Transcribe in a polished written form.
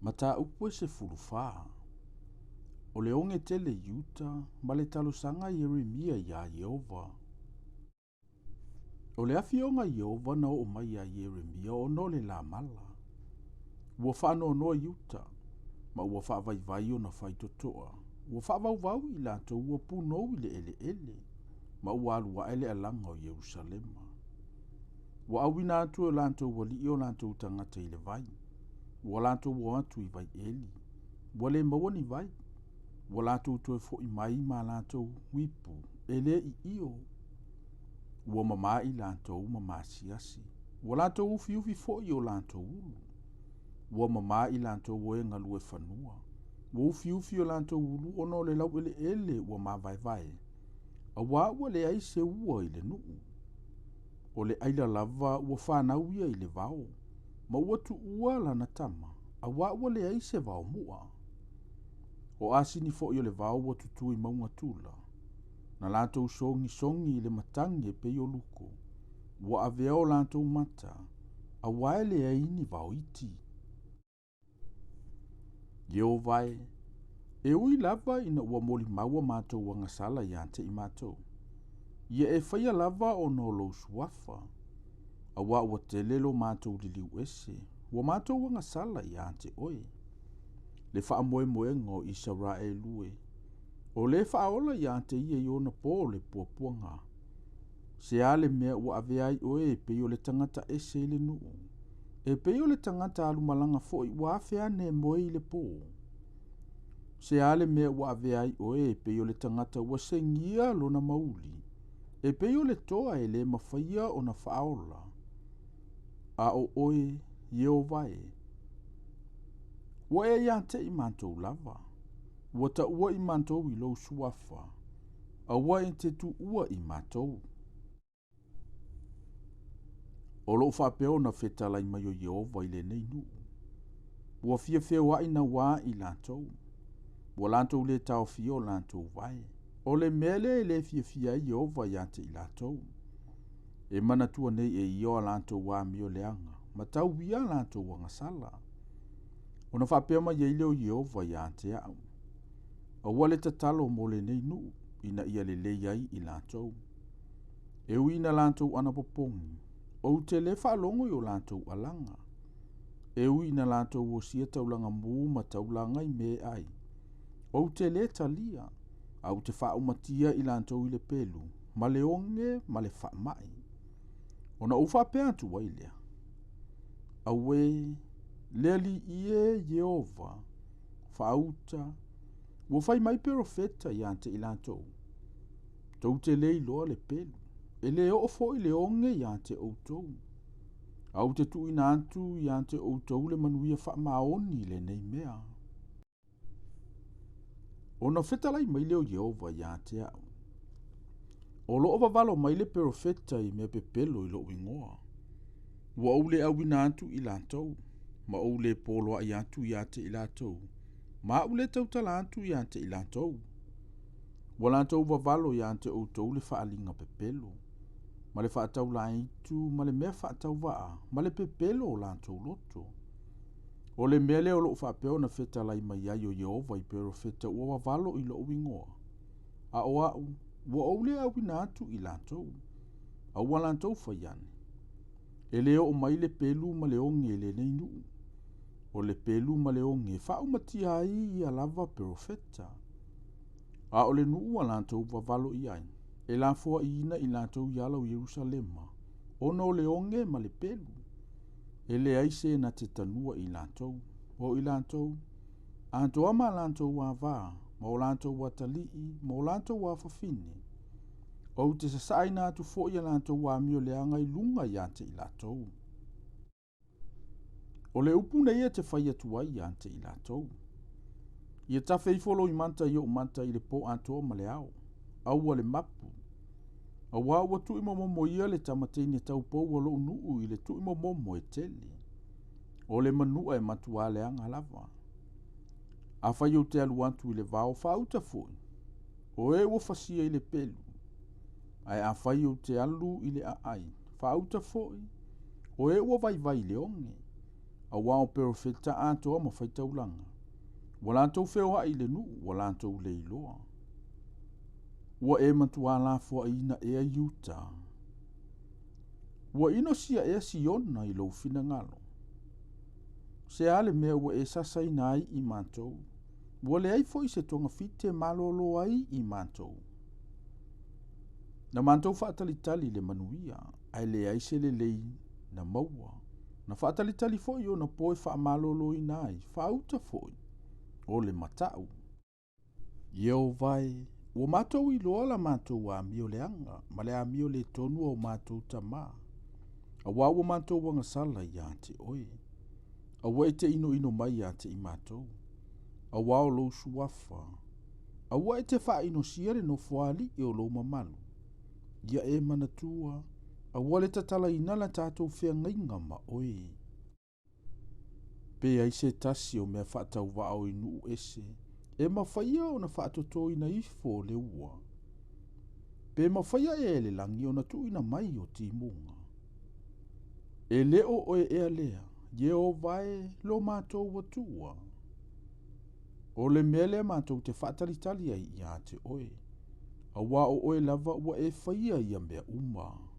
Mataupu e 14. O le oge tele i uta ma le talosaga a Ieremia iā Ieova. O le afioga a Ieova na oo mai iā Ieremia ona o le lamala. Ua faanoanoa Iuta, ma ua faavaivai ona faitotoa, ua faavauvau i latou ua punou i le eleele, ma ua alu ae le alaga o Ierusalema. Ua auina atu e o latou alii o latou tagata i le vai, ua latou o atu i vaieli, ua le maua ni vai, ua latou toe foi mai ma latou ipu e le iio. Ua mamā i latou ma maasiasi, ua latou ufiufi foi o latou ulu. Ua mamā i latou o e galue fanua, ua ufiufi o latou ulu ona o le laueleele ua mavaevae, auā ua leai se ua i le nuu. O le aila lava ua fanau ia i le vao, ma ua tuua lana tama, auā ua leai se vao mu'a. O asini foi o le vao ua tutū i mauga tula, na latou sogisogi i le matagi e pei o luko, ua avea o latou mata, auā e leai ni vao iti. Ieova e, e ui lava ina ua molimau a matou agasala iā te i matou, ia e faia lava ona o lou suafa, auā ua tele lo matou liliu ese, ua matou agasala iā te oe. Le faamoemoega o Isaraelu e, o le faaola iā te ia i ona po o le puapuaga. Se a le mea ua avea ai oe e pei o le tagata ese i le nuu, e pei o le tagata alumalaga foi ua afe ane e moe i le pō? Se a le mea ua avea ai oe e pei o le tagata ua segia lona mauli, e pei o le toa e lē mafaia ona faaola? A o oe, Ieova e, ua e iā te i matou lava, ua taua i matou i lou suafa, aua e te tuua i matou. O loo faapea ona fetalai mai o Ieova i lenei nuu. Ua fia feoai nauā i latou, ua latou lē taofia o latou vae. O le mea lea e lē fiafia ai Ieova iā te i latou. E manatua nei e ia o a latou amio leaga, ma tau ia a latou agasala. Ona faapea mai ai lea o Ieova iā te a'u, Aua le tatalo mo lenei nuu ina ia lelei ai i latou. E ui ina latou anapopogi, ou te lē faalogo i o latou alaga. E ui ina latou osia taulaga mū ma taulaga i mea e ai, ou te lē talia, a ou te faaumatia i latou i le pelu, ma le oge ma le faamai. Ona ou faapea atu ai lea, Auē, le Alii e Ieova, faauta, ua fai mai perofeta iā te i latou, Tou te lē iloa le pelu, e lē oo foi le oge iā te outou. A ou te tuuina atu iā te outou le manuia faamaoni i lenei mea. Ona fetalai mai lea o Ieova iā te a'u, O loo vavalo mai le perofeta i mea pepelo i loʻu igoa. Ua ou le auina atu i latou, ma ou lē poloaʻi atu iā te i latou, ma aʻu lē tautala atu iā te i latou. Ua latou vavalo iā te outou le faaliga pepelo, ma le faataulaaitu, ma le mea faatauvaa, ma le pepelo o latou loto. O le mea lea o loo faapea ona fetalai mai ai o Ieova i perofeta ua vavalo i loʻu igoa, a o aʻu, ua ou lē auina atu i latou. A ua latou fai ane, E lē oo mai le pelu ma le oge i lenei nuu. O le pelu ma le oge e faaumatia ai ia lava perofeta. A o le nuu ua latou vavalo i ai, e lafoaiina i latou i ala o Ierusalema, ona o le oge ma le pelu. E leai se na te tanua i latou, o i latou, atoa ma latou avā, ma o latou atalii, ma o latou afafine. Ou te sasaaina atu foi a latou amio leaga i luga iā te i latou. O le upu nei e te fai atu ai iā te i latou, Ia tafe ifo loimata i ou mata i le pō atoa ma le ao, aua le mapu, auā ua tuimomomo ia le tama teine taupou a lou nuu i le tuimomomo e tele. O le manua e matuā leaga lava. Afai ou te alu atu i le vao, faauta foi, o e ua fasia i le pelu. Ae afai ou te alu i le aai, faauta foi, o e ua vaivai i le oge. Auā o perofeta atoa ma faitaulaga, ua latou feoaʻi i le nuu, ua latou le iloa. Ua e matuā lafoaʻiina ea Iuta? Ua inosia ea Siona i lou finagalo? Se a le mea ua e sasaina ai i matou, ua leai foi se togafiti e malōlō ai i matou? Na matou faatalitali i le manuia, ae leai se lelei na maua. Na faatalitali foi i ona po e faamalōlōina ai, faauta foi o le mataʻu. Ieova e, ua matou iloa la matou amio leaga ma le amio le tonu a o matou tamā, auā ua matou agasala iā te oe. Aua e te inoino mai iā te i matou, auā o lou suafa. Aua e te faainosia le nofoaaliʻi o lou mamalu. Ia e manatua, aua le tatalaina la tatou feagaiga ma oe. Pe ai se tasi o mea faatauvaa o i nuu ese e mafaia ona faatotoina ifo o le ua? Pe mafaia ea e le lagi ona tuuina mai o timuga? E le o oe ea lea, Ieova e, lo matou Atua? O le mea lea matou te faatalitali ai iā te oe, auā o oe lava ua e faia ia mea uma.